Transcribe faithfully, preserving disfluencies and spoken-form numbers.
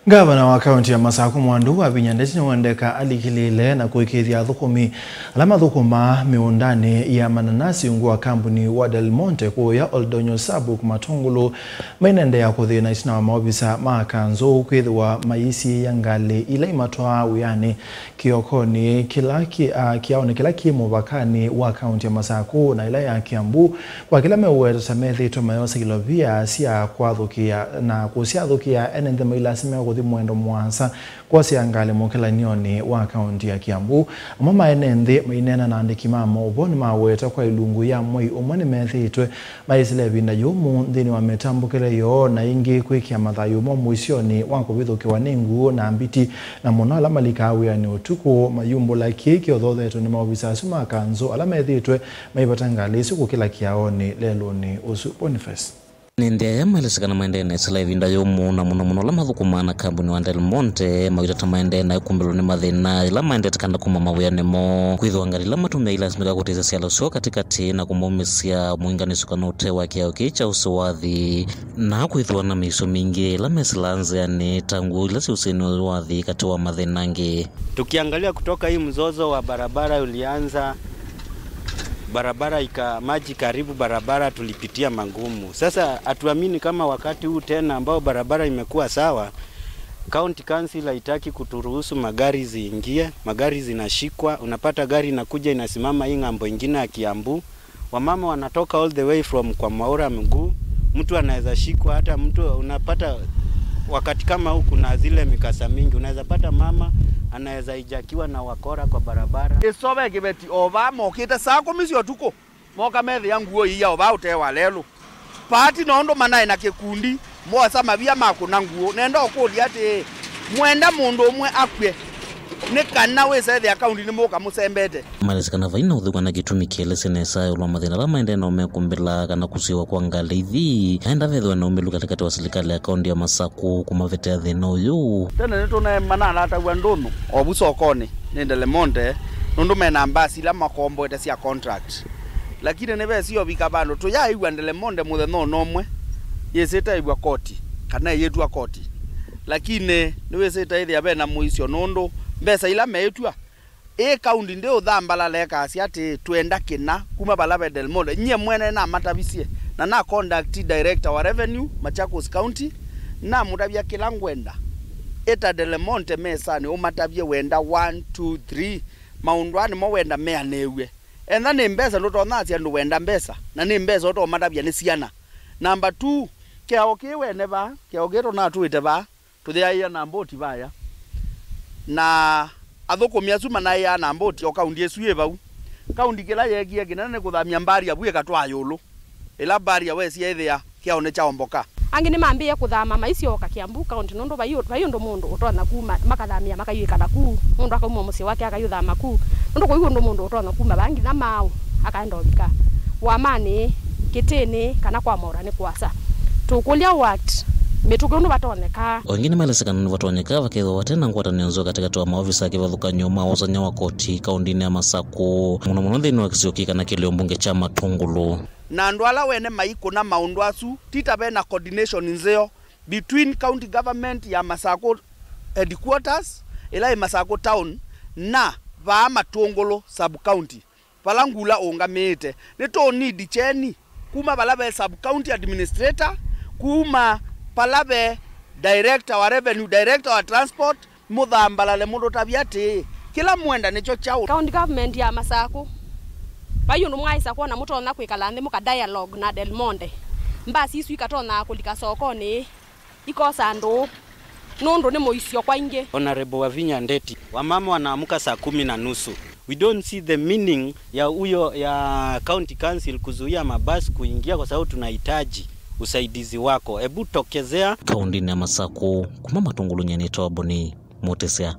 Ngavana wa kaunti ya Masaku Mwandu Wavinya Ndeti nĩwendeka alikĩlĩĩle na kũĩkĩĩthya athũkũmi ala mathũkũmaa mĩũndanĩ ya mananasi ungu wa kambuni wa Del Monte kũũya Oldonyo Sub Matungulu mainendeea kũthĩna ĩtina wa maovisa ma kanzũ kwĩthĩwa mayĩsiĩĩa ngalĩ ila imatwaa wĩanĩ kĩokonĩ kĩla kĩ, a, kĩaonĩ kĩla kĩ mũvakanĩ wa kaunti ya Masaku na ĩla ya Kiambu, kwa kĩla meũweta ta methĩĩtwe mayosa ilovia sya kwathũkĩa na kũsyathũkĩa, ene nthĩ mailasimĩka kũthi mwendo mũasa kwosea ngalĩ mũkĩlany'onĩ wa kaunti ya Kiambu. Amwe ma ene nthĩ maineena na andĩki ma maũvoo nĩmaweta kwa ilungu ya mwei ũmwe nĩmethĩĩtwe maisĩla ĩvinda yũmũ nthĩnĩ wa mĩtambũkĩle yoo, na ĩngĩ kwĩkĩa mathayũ moo mũisyonĩ wa kũvithũkĩwa nĩ nguu na mbiti, na mũno ala malikaa wĩanĩ ũtukũ, mayumbũla kĩĩ kĩothothetwe nĩ maovisa asu ma kanzũ ala methĩĩtwe maivata ngalĩ isu kũkĩla kĩaonĩ lelũnĩ ũsu. Boniface. Nĩ nthĩ aya maelesya kana maendee na ĩsĩla ĩvinda yũmũ, na mũno mũno ala mathũkũmaa na kambuni wa Del Monte mawĩtata maendee na ĩkumbĩlwa nĩ mathĩna ĩla maendete kana kuma mawĩanĩ moo. Kwĩthĩwa ngalĩ ila matũmĩa ilasimĩka kũtĩsya syalo syoo katĩkatĩ na kũmaumĩsya mũinganĩsyo kana ũtee wa kĩao kĩĩ kya ũsĩ wa thĩ, na kwĩthĩwa na mĩisyo mingĩ ĩla mesĩlaa nzĩanĩ ta ngũũ ila syĩ ũsĩnĩ ũyũ wa thĩ katĩ wa mathĩna angĩ. Tukiangalia kutoka hii mzozo wa barabara ulianza, barabara ika-, maji karibu barabara tulipitia magumu. Sasa hatuamini kama wakati huu tena ambao barabara imekuwa sawa, County Council haitaki kuturuhusu magari ziingie, magari zinashikwa, unapata gari inakuja inasimama hii ng'ambo ingine ya Kiambu. Wamama wanatoka all the way from Kwamaura mguu, mtu anaweza shikwa, hata mtu unapata wakati kama huu kuna zile mikasa mingi, unaweza pata mama anaweza hijakiwa na wakora kwa barabara. Ĩsove kĩveti o vaa mokĩte saa kũmi sya ũtukũ, moka methĩa nguo iia o vaa ũtee wa lelũ. Paati nũndũ manaĩ na kĩkundi, moosa mavia ma kũna nguo. Nenda ũkũlya atĩĩ, mwenda mũndũ ũmwe akw'e, nĩ kana wĩsa ethĩa kaunti nĩmũka mũsembete? Malesĩ kana vai na ũthwĩkwa na kĩtumi kĩelesye nesa ĩũlũ wa mathĩna ala maendee na ũmekumbĩla kana kũsiĩwa kwa ngalĩ ithi. Aenda vethĩwa na ũmĩlu katĩkatĩ wa silikalĩ ya kaunti ya Masakũ kũmavetea thĩna ũyũ. Tene nĩtũnae manalataw'a ndũnyũ ovu sokonĩ nĩ Del Monte nũndũ mena mbasi ila makomboete sya contract. Lakini nĩvesĩ ovika vandũ tũyaaĩw'a Del Monte mũthenya ona ũmwe yĩsĩte ĩw'a koti kana ĩyĩtw'a koti. Lakini nĩwĩsĩte ĩthĩa vena mũisyo nũndũ mbesa ila meĩtw'a, ĩ kaunti ndĩũthambalala ĩkasya atĩĩ, "Twenda kĩna kuma vala ve Del Monte." Nyie mwene namatavisye na na contact director wa revenue Machakos County, namũtavya kĩla ngwenda. Ĩta Del Monte mesanĩ ũmatavye wenda one, two, three. Maũndũ aa nĩmo wenda meanĩw'e. Entha nĩ mbesa, ndũtonya asya ndũwenda mbesa, na nĩ mbesa ũtomatavya nĩ syana. Namba two, kĩao kĩĩ wene vaa, kĩao kĩĩ tũnatũĩte vaa, tũthĩaĩa na mboti vaya. Na athũkũmi asu manaĩaa na mboti o kaunti ĩsu yĩ vau. Kaunti kĩla yeekie kĩnene nĩ kũthamya barrier vu ĩkatwaa ĩũlũ, ĩla barrier wesie ĩthĩa kĩao nĩkyaomboka. Angĩ nĩmambĩĩe kũthama maisyoka Kiambu County nũndũ vai, vai ũndũ mũndũ ũtonya kuma makathamĩa makaiw'ĩka naku. Mũndũ akauma mũsyĩ wake akaiũthama ku nũndũ kũi ũndũ mũndũ ũtonya kuma vaa nginya maaũ akaenda ũvika Wamanĩ, Kĩtĩnĩ kana Kwamaura nĩ kũasa. Tũkũlya what mĩtũkĩ ũndũ vatonyeka. O ĩngĩ nĩmaelesya kana nĩvatonyeka vakethĩwa vate na ngwatanĩo nzeo katĩkatĩ wa maovisa a kĩvathũkany'o ma wosany'a wa koti kauntinĩ ya Masakũ, mũno mũno nthĩnĩ wa kĩsio kĩĩ kana kĩlĩo mbunge kya Matũngũlũ. Na andũ ala wene maikũna maũndũ asu, ti ta ve na coordination nzeo between county government ya Masakũ headquarters, ĩla ĩ Masakũ town, na vaa Matũngũlũ sub county, vala Ngula ũngamĩĩte. Nĩtũũnidi kyeni kuma vala ve sub county administrator, kuma vala ve director wa revenue, director wa transport, mũthambalale mũtũtavye atĩĩ, kĩla mwenda nĩkyo kyaũ? County government ya Masakũ, vai ũndũ mwaĩsa kwona mũtonya kwĩkala nthĩ mũka dialogue na Del Monte? Mbasi isu ikatonya kũlika sokonĩ ikosa andũ nũndũ nĩ mũisyo kwa ingĩ. Honorable Wavinya Ndeti, wamama wanaamka saa kumi na nusu. We don't see the meaning ya huyo ya county council kuzuia mabasi kuingia kwa sababu tunahitaji usaidizi wako. Hebu tokezea. Kauntinĩ ya Masakũ, kuma Matũngũlũ nyie nĩtawa Boni Mũtĩsya.